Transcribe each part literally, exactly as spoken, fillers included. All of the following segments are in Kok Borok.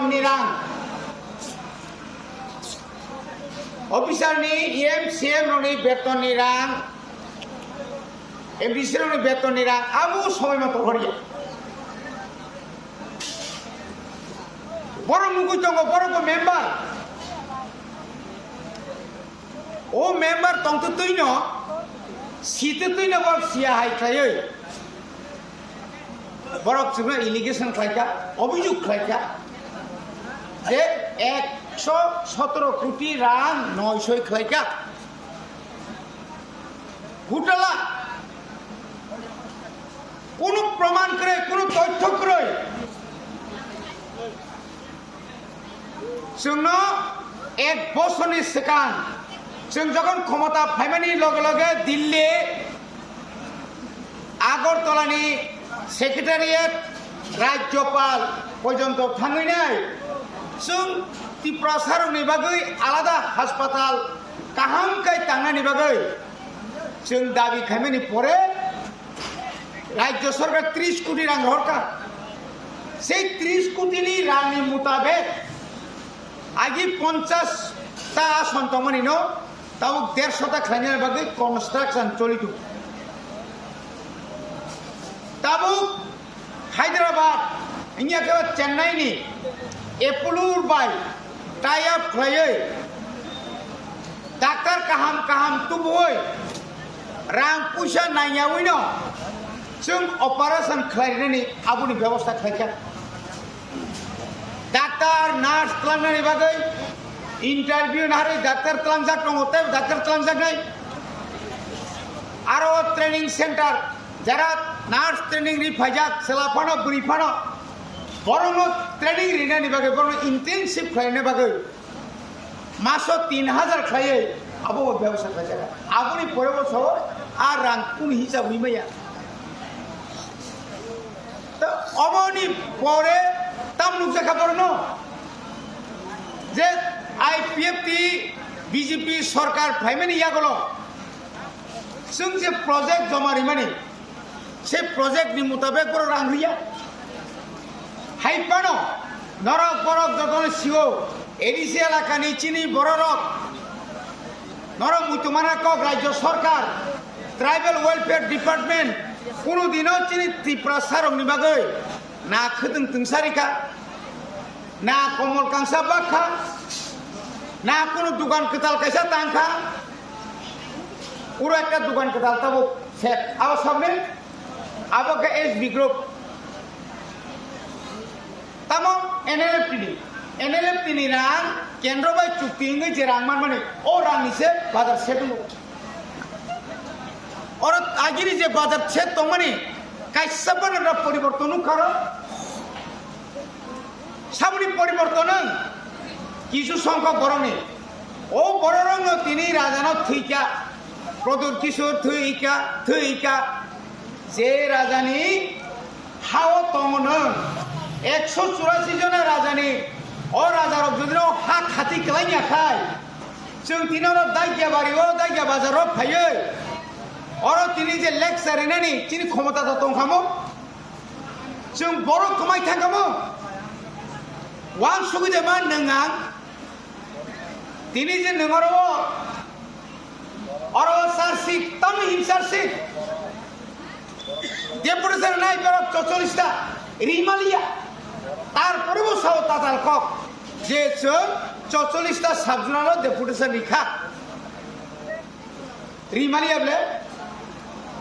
ni rang, officer ni, E M, C M rok ni beton ni rang, M D C rok ni beton ni rang abo somoi moto horiya. Borok nugui tongo, borok bo member. O member tongtwtwino, sitwtwino borok siya hai khlaiwi borok chwngno allegation khlaikha, obhijog khlaikha je ekso sotoro koti rang noisoi khlaikha. Ghotala, kunu proman kwrwi, kunu tothyo kwrwi. Chwngno ek bosorni swkang, chwng jokhon khomota phaimani loge loge Delhi, Agartala ni secretariat, Rajyapal porjonto thangwi nai, chwng Tiprasa rokni bagwi alada haspatal kaham khe tangnani bagwi chwng dabi khaimani pore, Rajya Sarkar tris koti rang rohorkha. Sei tris koti ni rang ni mutabek agi ponchash ta ason tongmani no tabuk dersho ta khlaina bagwi construction choli tongo. Tabuk Hyderabad, wngya khe Chennai ni Apollo bai tie up khlaiwi, doctor kaham kaham tubuwi, rang puisa naiyawi no chwng operation khlai rinani aboni bebosta khlaikha. Doctor, nurse twlangnani bagwi interview narwi doctor twlangjak tongo, tei doctor twlangjaknai. Aro training center, jara nurse training ri phaijak, chwla phano, bwrwi phano, borokno training rinani bagwi, borokno intensive khlaina bagwi maso tin hajar khlaiwi abo bo bebosta khlaijak. Aboni pore bo sao a rang kunu hisab ri maya. Ta oboni pore tam nukjakha borokno je I P F T B J P sorkar phaimani yagulo chwng je project joma rimani, se project ni mutabek borok rang riya. Hai phano norok borok jotono sio, A D C elakani chini bororok norok muitu mana kok Rajya Sarkar, Tribal Welfare Department, kunu dino chini Tiprasa rokni bagwi na khwtwng twngsa rikha, na komol kangsa bakha, na kunu dukan kwtal kaisa tangkha, uro ekta dukan kwtal tabuk set, abo sabni, abo khe S B group. Tamo N L F T ni, N L F T ni rang kendro bai chukti wngwi je rang manmani, o rang ni se bazar set wngo. Oro agini je bazar set tongmani kaisa phano da poriborton nukha ro. Saboni poriborton wng kisu songkhok borokni. O bororokno tini rajano thwikha, Pradyut Kishore thwikha, thwikha. Je rajani hao tongo nwng, ekso churasi jona rajani, o rajarok jodi no ha khati kwlaiya khai, chwng tini oro Daigya bari o Daigya bazar o phaiwi, oro tini je lecture rinani chini khomota ta tongkhamo, chwng borok kwmai thangkhamo, wansugwi de ma nwng ang, tini je nwng oro o Oro charge sheet, tamni him charge sheet. Deputation nai borok chocholish ta rimaliya. Tarpore bo sao tatal kok je chwng chocholish ta sub-zonal o deputation rikha. Rimaliya ble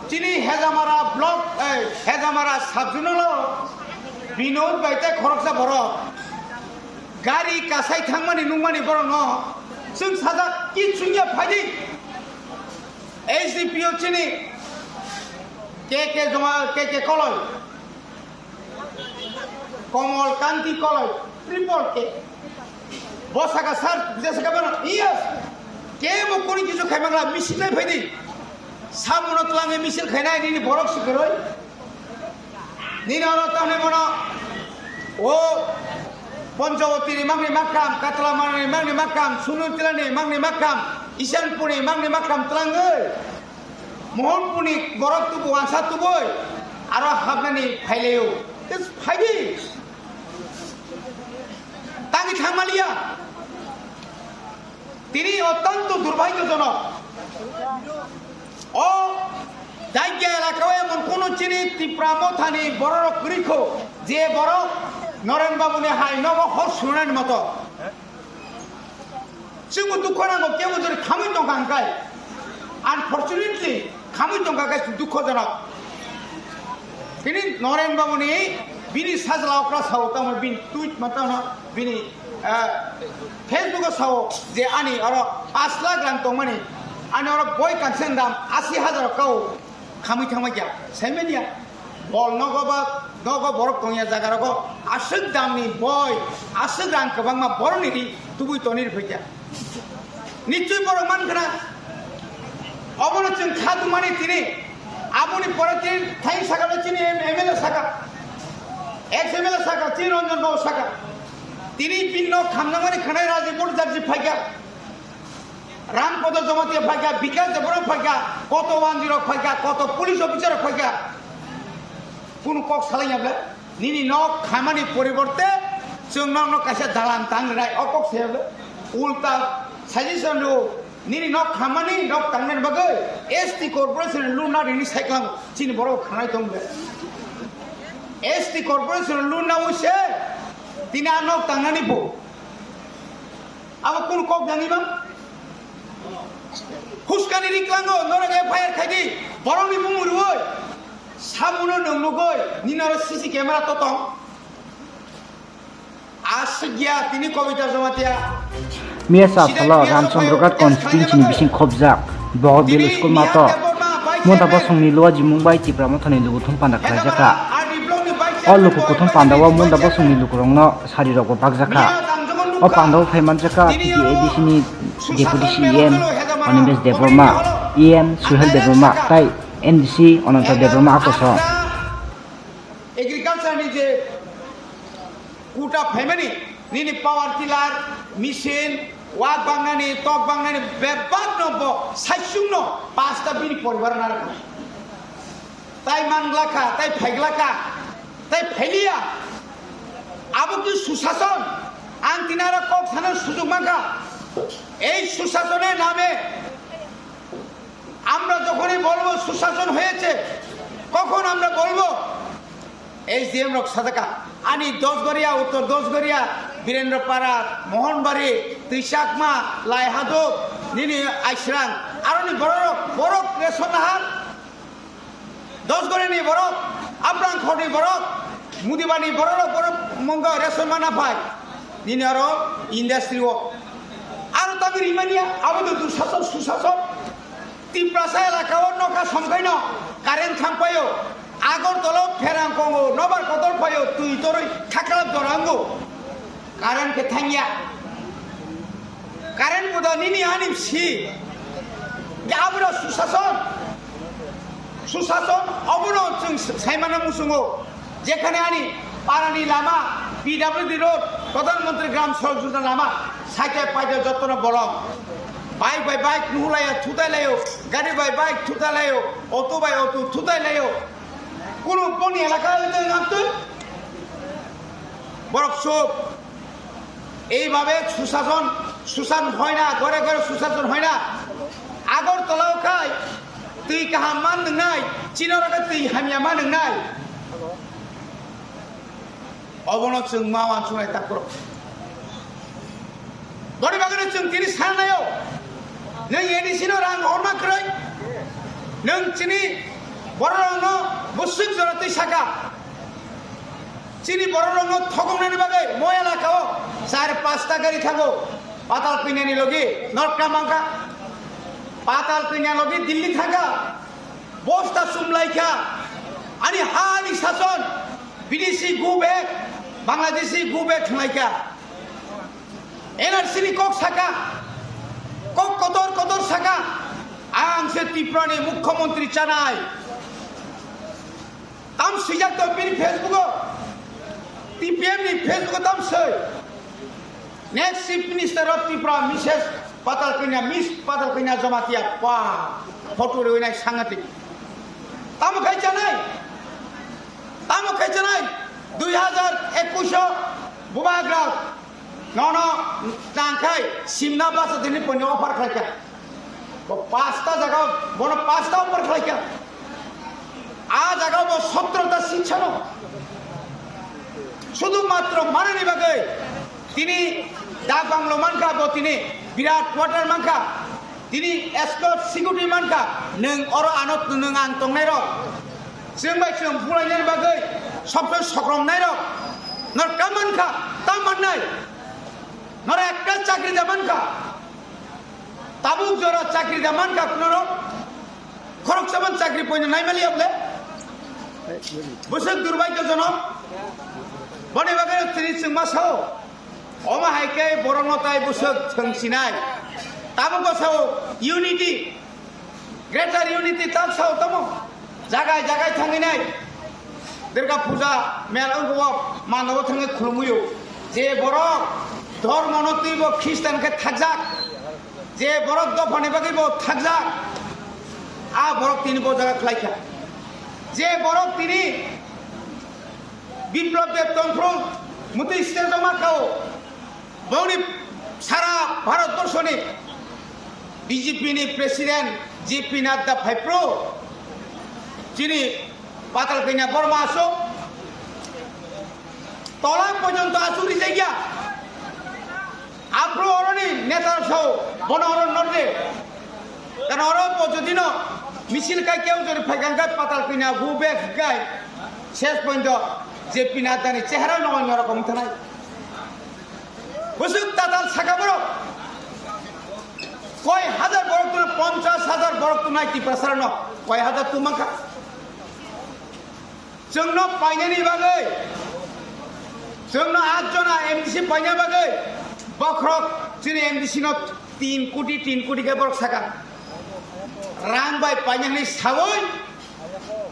chini Hejamara block, eh, Hejamara sub-zonal o Binod bai tei khoroksa borok. Gari kasai thangmani nukmani borokno chwng sajak, kichungya phaidi. H D P O chini K K Joma, K K Koloi, Komol Kanti Koloi, triple K. Bo saka sir, je saka bano, yes. Kebo kuni kichu khaimangla misil lai phaidi. Samuno twlangwi misil khainai nini borok sikoroi. Nini oro tamni bono o Panchawati ni mangni makam, Katlamara ni mangni makam, Sunutila ni mangni makam, Isanpur ni mangni makam twlangwi Mohanpur ni borok tubu wansa tubui aro habnani phailaio. Tes phaidi. Thangmaliya. Tini ottanto durbhagyojonok. O Dagya elakao emon kono chini Tipra Mothani bororok kwrwi kho, je borok Noren Babuni hai nogo hor sunani moto. Chwngbo dukho nango, kebo jori khamwi tongkha hwnkhai. Unfortunately, khamwi tongkha khe dukhojonok. Tini Noren Babuni bini sajla okra sao, tamo bini tweet ma tamo bini, eh, Facebook o sao je ani oro pash lakh rang tongmani, ani oro boi kanseng dam asi hajar kau khamwi thangma kya, saimanya. Bol nogo ba, nogo borok tongya jaga rogo aswk damni boi, aswk rang kwbangma borokni ri tubui tonwi rwphai kya. Nichoi borok man khna. Obono chwng kha tumani tini. Aboni pore tini thain saka le chini M-, M L A saka. Ex M L A saka, chini Ranjan Babu saka. Tini bini nok khamnamani khwnai Rajiv Bhattacharjee phaikha. Ram Kodo Jamatia phaikha, Bikash Debbarma phaikha, koto wanjwi rok phaikha, koto police officer rok phaikha. Kunu kok salai ya ble? Nini nok khamani poriborte chwng nokno kaisa dalan tang rinai, o kok se ble? Ulta suggestion rw, nini nok khamani nok tangnani bagwi S T corporation loan na rini saiklang chini borok khanai tong ble? S T corporation loan na use tini a nok tangnani bo. Abo kunu kok nangwi mang? Huskani riklango, norok F I R khai di, borokni mung rwui. Samuno nwng nugui, nini oro C C camera to tong. Aswk ya, tini Kobita Jamatia. Miya sa salo Ramchandroghat constituency ni bising khobjak Bohol village school mato Monda Bosongni luwa jimung bai Tipra Mothani lukuthum panda khlaijakha. O lukuthum panda o Monda Bosongni lukurokno sarirokbo bakjakha. O pandao phai manjakha T T A D C ni Deputy C E M Animesh Debbarma, E M Suhel Debbarma tai N D C Ananta Debbarma akoso. Agriculture ni je kuta phaimani, nini power tiller, machine, wak bangnani, tok bangnani, bebak no bo saisung no pasta bini poribar narwkha. Tai manglakha, tai phaiglakha, tai phailiya. Abo ki susason? Ang tinara kok sana sujug mankha. Ei susasone name আমরা যখনই বলবো সুশাসন হয়েছে, কখন আমরা বলবো? S D M rok sajaka, ani Dosgoria, Uttor Dosgoria, Birendrapara, Mohonbari, Twichakma, Laihadok, nini Aisrang, aroni bororok, borok ration nahar, Dosgoreni borok, Abrangkhorni borok, Mudibani bororok, borok mongo ration mana phai. Nini aro industry o. Aro tangwi rimania, abo to dushason, sushasok. Tiprasa elaka o nokha somkaino current thangpaio. Agartala o pherang kongo, nobar kotor phaio, twi toroi thaklap dorango. Current khe thangya. Current boda nini ani si. Abura susason. Susason, obono chwng saimana musungo. Jekhane ani parani lama, P W D road, Pradhan Mantri Gram Sadak Yojana lama, cycle paida jottono bolong. Bike bai bike nuhulaiya thutai laio, gari bai bike thutai laio, auto bai auto thutai laio. Kuno boni elaka oi tong ang twi. Borok sok. Eibabe sushason, sushan hoi na, gore gore sushason hoi na. Agartala o khai twi kaham man nwngnai, Chinaro khe twi hamya man nwngnai. Obono chwng ma uansuknai takhurok. Boni bagwino chwng tini sanai o, nwng A D C no rang horma kwrwi, nwng chini bororokno bwswk jora twi saka. Chini bororokno thogoknani bagwi mo elaka o char pasta gari thango. Patal Kanyani logi norok ta mankha. Patal Kanya logi Delhi thangkha. Bosta sumlaikha. Ani ha ani sason. Bidesi go back, Bangladeshi go back thanglaikha. N R C ni kok saka. Kok kotor kotor saka. Ang se Tripura ni Mukhyamantri chanai. Tam swijak to bini Facebook o, T P M ni Facebook o tam swi. Next Chief Minister of Tripura, Missus Patal Kanya, Miss Patal Kanya Jamatia, pa, photo rwinai sangatik. Tamo khai chanai, tamo khai chanai, dui hajar ekush o bubagra. Nono tangkhai simna basa tini poino offer khlaikha. Bo pasta jaga, bono pasta offer khlaikha. A jaga bo sotrota sichano. Sudu matro manani bagwi tini dak banglo mankha, bo tini birat quarter mankha. Tini escort security mankha. Nwng oro ano nwng ang tongnai rok. Chwng bai chwng bulainani bagwi sobse sokromnai rok. Nor kaman kha, ta mannai. Nor ekta chakri da mankha. Tabuk jora chakri da mankha kunorok. Khoroksa man chakri poino naimali oble. Bwswk durbaijo jonok. Boni bagwi tini chwngma sao. Omo hai khe borokno tai bwswk thwngsinai. Tabuk bo sao unity. Greater unity tak sao tamo. Jagai jagai thanginai. Durga puja mel wngkho mandabo thangwi khulumwio. Je borok dhormono twibo Khristan khe thakjak. Je borok dophani bagwi bo thakjak. A borok tini bo jaga khlaikha. Je borok tini Biplab Deb tongphuru mutwi stage o ma kao. Bongni sara Bharat borso ni B J P ni president J P Nadda phaiphuru chini Patal Kanya Borma aswk tola porjonto aswk rijak ya. Aphuru oroni neta sao bono oro norde. Kana oro bo jodi no misil kai keu jodi phai kang kai Patal Kanya go back kai ses point o J P Nadda ni chehara no onno rokom thanai. Bwswk tatal saka borok. Koi hajar borok tuna ponchas hajar borok tuna Tiprasarano koi hajar tumangkha. Chwngno painani bagwi, chwngno atjona M D C paina bagwi, bokhorok chini M D C no tin koti, tin koti khe borok saka. Rang bai painani sawi,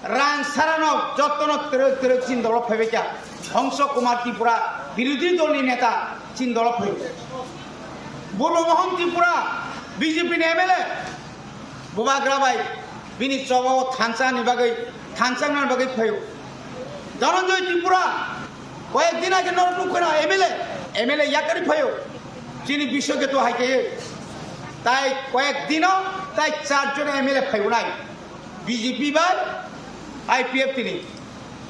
rang sarano jottono twrwk twrwk chini dolo phaibai kha. Hongso Kumar Tripura, birodhi dolni neta chini dolo phai. Burma Mohan Tripura, B J P ni M L A, Bubagra bai bini choba o thansa ni bagwi, thansa nani bagwi phaio. Dhananjoy Tripura, koyek din age norok nukha na M L A, M L A yakarwi phaio. Chini bishoke to hai khe. Tai koyek dino, tai char jon M L A phaio nai. B J P bai I P F T ni.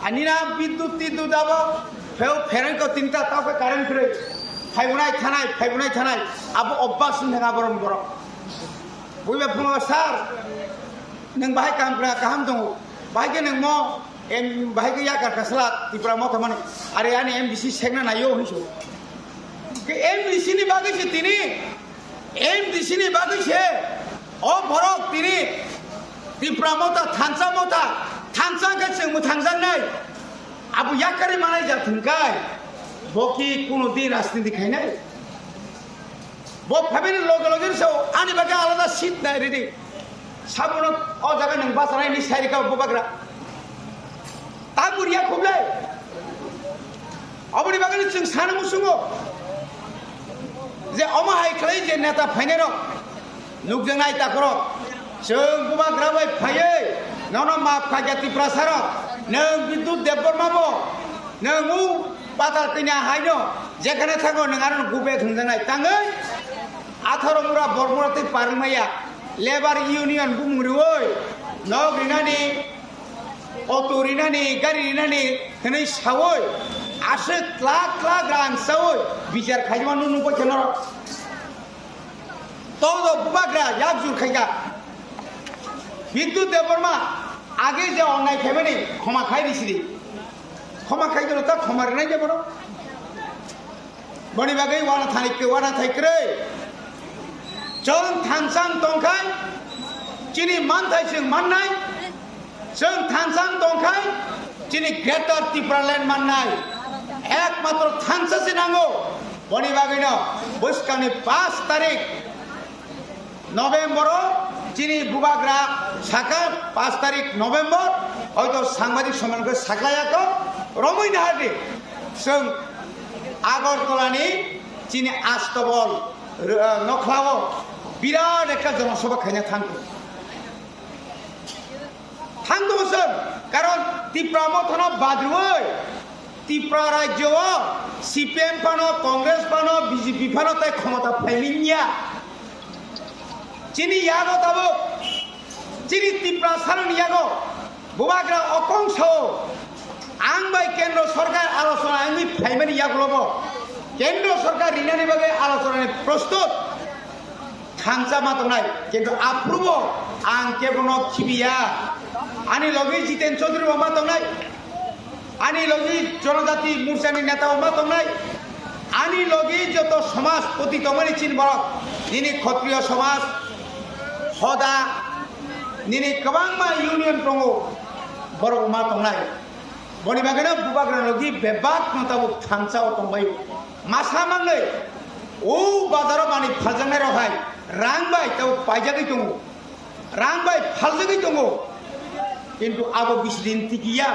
Ani na bidyut tidyut abo pheo phereng ko tinta tao khe current kwrwi. Phaibunai thanai, phaibunai thanai. Abo obbas wng thang abo rong borok. Buiba phungo sir, nwng bahai kam kra kaham tongo. Bahai khe nwng mo em bahai khe yakar ka sala Tipra Motha mani. Are ani M D C sekna naio hinso. Ke M D C ni bagwi se tini M D C ni bagwi se o borok tini Tipra Motha, Thansa Motha, Thansa khe chwng mwthangjaknai. Abo yakarwi manai ja thwngkai, bo ki kuno din rajniti khainai? Bo phaibini loge loge se ani bagwi alada seat nai ridi. Sabono o jaga nwng bachanai ni sai rikha Bubagra. Ta buriya khuble. Aboni bagwi chwng sana musungo je omo hai khlai je neta phainai rok nukjaknai takhorok chwng Bubagra bai phaiwi nono map khaikha Tiprasa rok nwng Bidyut Debbarma bo nwng u Patal Kanya haino jekhane thango nwng aro gube thwngjaknai tangwi atharo mura bormura tei parwngmaya Labour Union bumung riwi nok rinani auto rinani, gari rinani hwnwi sawi, aswk klak klak rang sawi bichar khaimano nukbai khe norok. Todo Bubagra yak jur khaikha. Bidyut Debbarma age je onnai khaimani khoma khai risidi. Khoma khai gelo ta khoma rinai je borok. Boni bagwi wana thani khe wana thai kwrwi. Chwng thansang tongkhai chini manthai chwng mannai. Chwng thansang tongkhai chini Greater Tipraland mannai. Ekmatro thansa se nango. Boni bagwino bwskangni pash tarik November o chini Bubagra saka pash tarik November, hoito sangbadik somon khe saklai ako romwi nahardi. Chwng Agartala ni chini Astabol, eh, nokhlao birat ekta jonosabha khaina thangkho. Thang tongo chwng, karon Tipra Mothano badrwi Tipra rajyo o C P M phano, Congress phano, B P phano tai khomota phaimanya. Chini yago tabuk, chini Tiprasarokni yago bubagra okong sao, ang bai Kendro Sorkar alochona wngwi phaimani yagulobo Kendro Sorkar rinani bagwi alochonani prostut thansa ma tongnai, kintu aphurubo ang kebono khibiya. Ani logi Jiten Chaudhary bo ma tongnai, ani logi Jonojati Morchani neta bo ma tongnai, ani logi joto somajpoti tongmani chini borok, nini Khotriyo somaj, hoda, nini kwbangma union tongo, borok ma tongnai. Boni bagwino bubagra logi bebak no tabuk thansa o tongbaio. Masa mangnwi o bazaro manwi phaljaknai rok hai rang bai tabuk paijagwi tongo, rang bai phaljagwi tongo, kintu abo bisi din tikiya.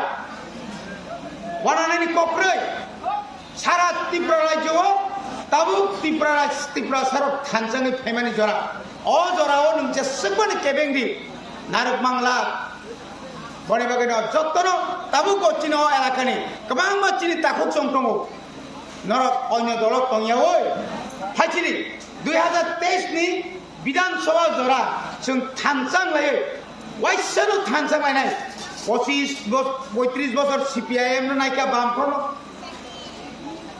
Wananani kokroi sara Tripura rajyo o tabuk Tripura raj-, Tripura sarok thansangwi phaimani jora. O jora o nwng jeswkmani kebeng di narwk mangla. Boni bagwino jotono tabuk o chini o elakani kwbangma chini takhuk chong tongo. Norok onyo dolo tongyaui phaisidi dui hazar teis ni Bidhan Sabha jora chwng thansang laiwi waisano thansang lainai. Pochis bos-, poitris bosor C P I M no naikha, Bamfront no.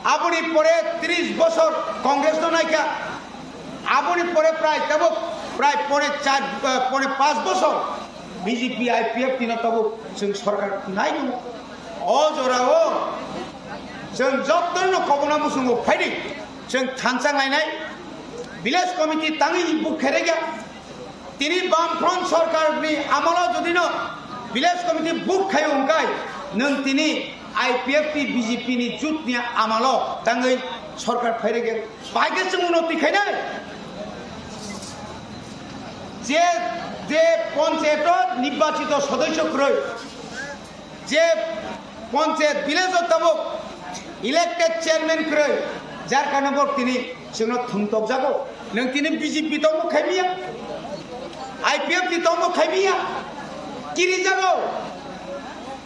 Aboni pore tris bosor Congress no naikha. Aboni pore prai tabuk prai pone char, eh, pone panch bosor B J P I P F T no tabuk chwng sorkar nai tongo. O jora o chwng jotono kobokna muchungo phaidi chwng thansang lainai. Village committee tangwi buk kherega. Tini Bamfront sorkar ni amalo jodi no village committee buk khayo hwnkhe nwng tini I P F T B J P ni jut ni amalo tangwi sorkar phairege. Bahai khe chwng unnoti khainai. Je, je panchayat o nirbachito sodosyo kwrwi, je panchayat village o tabuk elected chairman kwrwi, jar karone borok tini chwngno thumtokjago. Nwng tini B J P tongmo khaimiya, I P F T tongmo khaimiya, kirijago.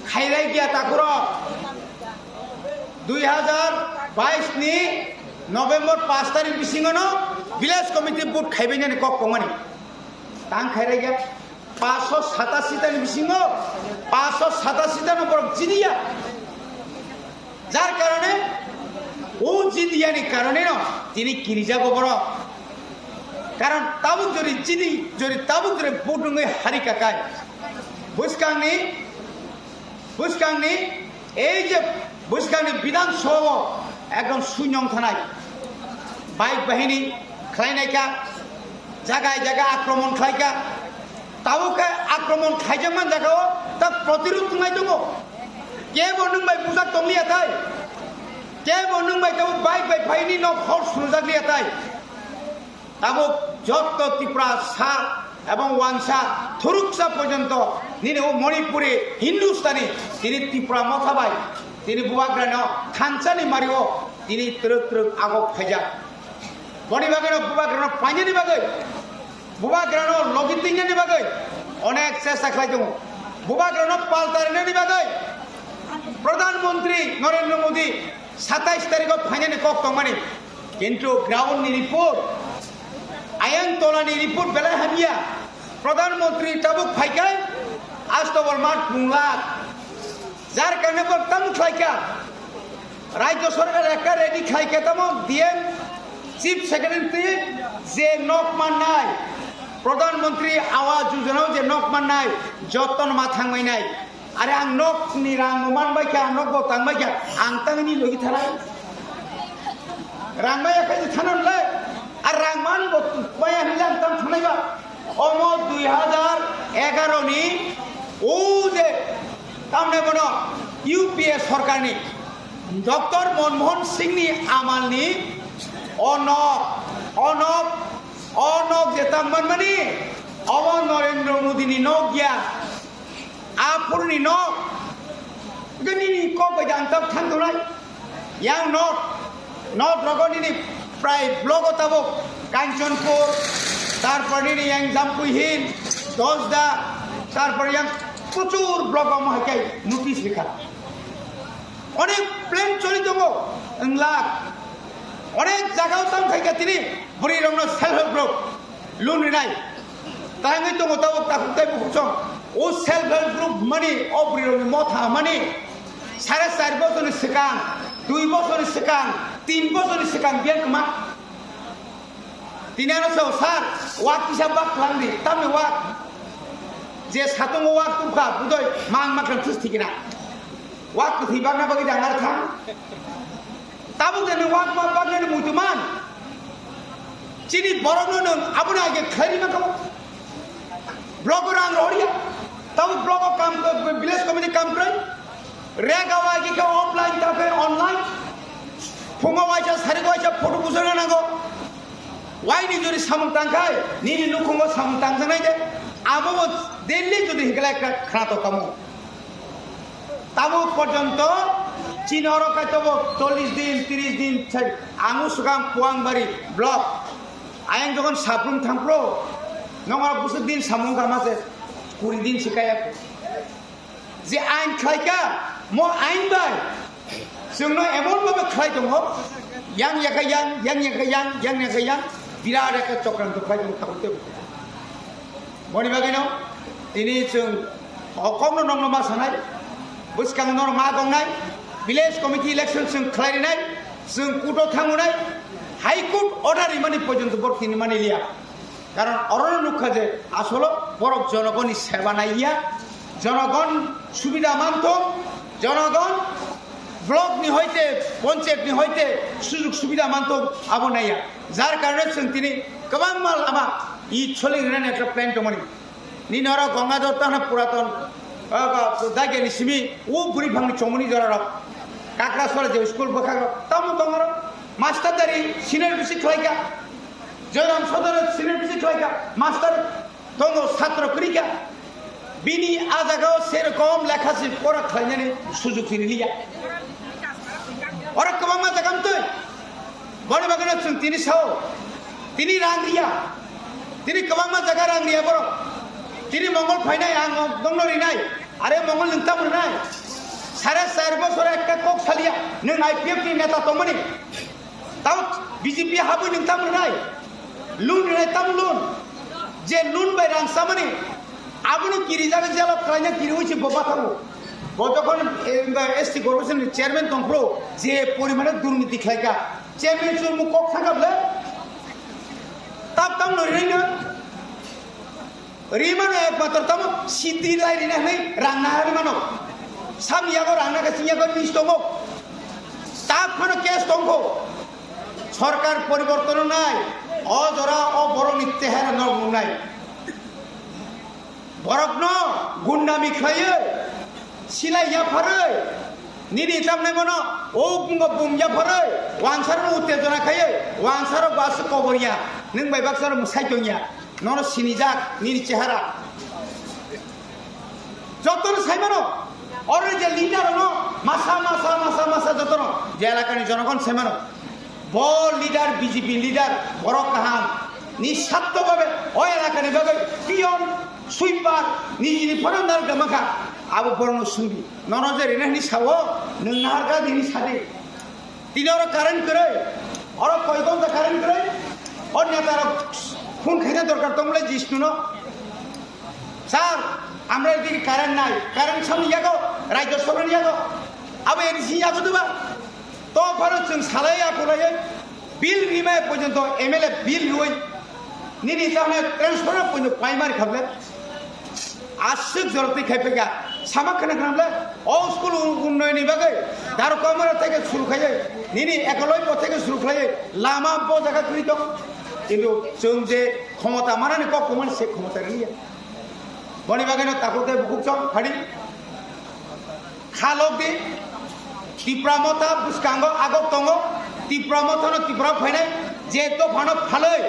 Khairai giya takhurok. Dui hazar bais ni November panch tarikh bisingo no village committee vote khaibainani kok tongmani. Tang khairai giya. Panchsho satasi tani bisingo panchsho satasi tano borok jiniya. Jar karone o jiniyani karone no tini kirijago borok. Karon tabuk jori jini, jori tabuk jori vote wngwi hari kakai. Bwskangni, bwskangni Ei je bwskangni Bidhan Sabha o ekdom suinyong thanai, bike bahini khlainai kha, jaga jaga akromon khlai kha, tabuk khe akromon khaijakman jaga o ta protirod wngnai tongo. Kebo nwng bai bujak tong liya thai, kebo nwng bai tabuk bike bai phaini nok hor sunujak liya thai. Tabuk jotto Tiprasa ebong wansa thuruksa porjonto nini o Manipuri Hindustani tini Tipra motha bai tini bubagrano thansani mario tini twrwk twrwk agok phaijak. Boni bagwino bubagrano painani bagwi, bubagrano logi twinani bagwi onek chesta khlai tongo. Bubagrano palta rinani bagwi Pradhan Mantri Narendra Modi satais tarikh o phainani kok tongmani. Kintu ground ni report, ayang tola ni report belai hamya. Pradhan Mantri tabuk phaikai, October mas punglak. Jar karone bo tamo khlaika. Rajya Sarkar ekka ready khlaika tamo D M, Chief Secretary je nok mannai, Pradhan Mantri Awas Yojana je nok mannai, joton ma thangmai nai. Are ang nok ni rang bo man bai kha, ang nok bo tang bai kha, ang tang ni logi thanai. Rang maya khe thanan le, ar rang man bo maya hinle ang tang thanai ba. Omo dui hajar egaro ni o je tamne bono U P A sorkar ni Doctor Manmohan Singh ni amal ni o nok, o nok, o nok je tang man mani omo Narendra Modi ni nok ya. Aphuruni nok, nini kok bai jang tab thang tongnai. Yang north, north rogo nini prai block o tabuk Kanchanpur, tarpor nini yang Jampui Hill, Dosda, tarpor yang prochur block o mohai kai notice likha. Onek plan choli tongo, wng lak. Onek jaga o tang khaika tini bwrwi rokno self help group loan rinai. Tangwi tongo tabuk takhuk tei bukhuk song. O self help group mani o bwrwi rokni motha mani sare char bochorni swkang, dui bochorni swkang, tin bochorni swkang biyan kwma. Tini ano sao sir, wak kisa bak khwlangdi, tamni wak je satungo wak tubkha budoi mang makhan thus thikina. Wak kwthwi bakna bagwi dangar thang. Tabuk de nwng wak ma baknani muitu man. Chini borokno nwng abono age khlairima kamo. Blogo rang rohoriya. Tabuk blogo kam, village committee kam kwrwi. Rega wai khe offline ta khe online. Phungo waisa, sarigo waisa photo bujorna nango. Waini jori samung tangkhai, nini nukhungo samung tangjaknai de. Abo bo daily jodi hikla ekta khna to kamo. Tamo porjonto chini oro kaitobo chollish din, trish din sai ang swkang Puangbari block. Ayang jokhon Sabrum thangphro, nongor busuk din samung kama se kuri din sikaya. Je ain khlaika, mo ain bai chwngno emon bhabe khlai tongo, yang yakha yang, yang yakha yang, yang yakha yang, birat ekta chokranto khlai tongo tabuk tebo. Boni bagwino tini chwng o kokno nokno ma sanai, bwskango norok ma gongnai, village committee election chwng khlai rinai, chwng court-o thangunai, High Court order rimani porjonto borok tini mani liya. Karon orono nukha je asolo borok jonogonni seba naiya, jonogon subida manthok, jonogon block ni hoite, ponchayat ni hoite sujug subida manthok abo naiya. Jar karone chwng tini kwbangma lama i choli rinani ekta plan tongmani. Nini oro Gangadhar Tana Puraton, ah, ba, Dagiani simi, o buri phangni chomoni jorarok. Kakrasora je school bwkhakrok, tamo tongo oro. Master dari senior bisi khlaika. Joyram Sodoro senior bisi khlaika. Master tongo satro kwrwika. Bini a jagao serokom lekha si pora khlainani sujug si riliya. Oro kwbangma jaga mtwi. Boni bagwino chwng tini sao, tini rang riya, tini kwbangma jaga rang riya borok. Tini Mongol phainai ang nokno rinai, are Mongol nwng tamo rinai. Sare char bochor ekta kok saliya, nwng I P F ni neta tongmani. Tamo B J P habwi nwng tamo rinai. Loan rinai tamo loan. Je loan bai rang samani, abono kirijak jela khlaina kiriwi se bo bathango. Bo jokhon, eh, S T corporation ni chairman tongphro, je porimane durniti khlaika. Chairman chwng bo kok thangkha bwle. Tap tam no rinai no. Rimano ekmatro tamo sidi lai rina hwnwi rang naharwi mano. Sam yago rang naka sing yago nis tongo. Tap phano case tongkho. Sorkar poriborton nai. O jora o borokni chehera nok nungnai. Borokno gundami khlaiwi silai yapharwi, nini tamnai bono o bungo bum yapharwi, wansaro uttejona khaiwi, wansaro basu kobor ya, nwng bai baksaro mwsai tong ya, nono sinijak nini chehara. Jotono saimano, oro je leader ono, masa, masa, masa, masa jotono, je elakani jonogon saimano. Bo leader, B J P leader, borok kaham. Ni satto babe, o elakani bagwi peon, sweeper, nijini phano narwk da mankha. Abo borokno sungdi. Nono je rina hini sao, nwng naharkha hini sadi. Tini oro current kwrwi, oro koi ghonta current kwrwi, o netarok phone khaina dorkar tongmole Jishnuno. Sir, amra edike current nai, current samni yago, Rajya Sabhani yago, abo A D C yago diba? To phano chwng salai ya kulai, bill rimai porjonto M L A bill rwi, nini tahone transformer porjonto paimari khable. Aswk jorok twi khai phaikha, sama khana khana le, o school un-, unnayonni bagwi, daro kamara theke suru khaiye, nini ekoloi po theke suru khaiye, lama bo jaga kwrwi tong. Kintu chwng je khomota manani kok kwmani se khomota rwliya. Boni bagwino takhuk tei bukhuk chong phadi. Khalok di, Tipra Motha bwskango agok tongo, Tipra Mothano Tipra phainai, je dophano phalwi,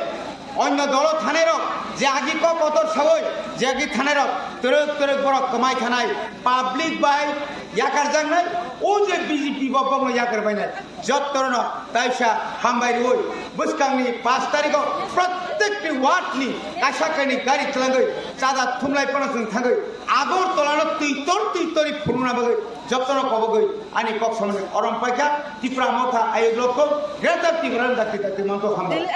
onyo dolo thanai rok, je agi kok kotor sawi, je agi thanai rok, twrwk twrwk borok kwmai thanai, public bai yakar jaknai, o je B J P bo bokno yakar bainai. Jottorno taisa hambai rwi bwskangni pash tarikho prottekti ward ni kaisa kainwi gari twlangwi chada thumlai phano chwng thangwi Agartala no twitor twitori phunukna bagwi jottono kobogwi Ani kok samani orom paikha, Tipra Motha ayuk lokko, Greater Tipraland dakti dakti mangkok hambai.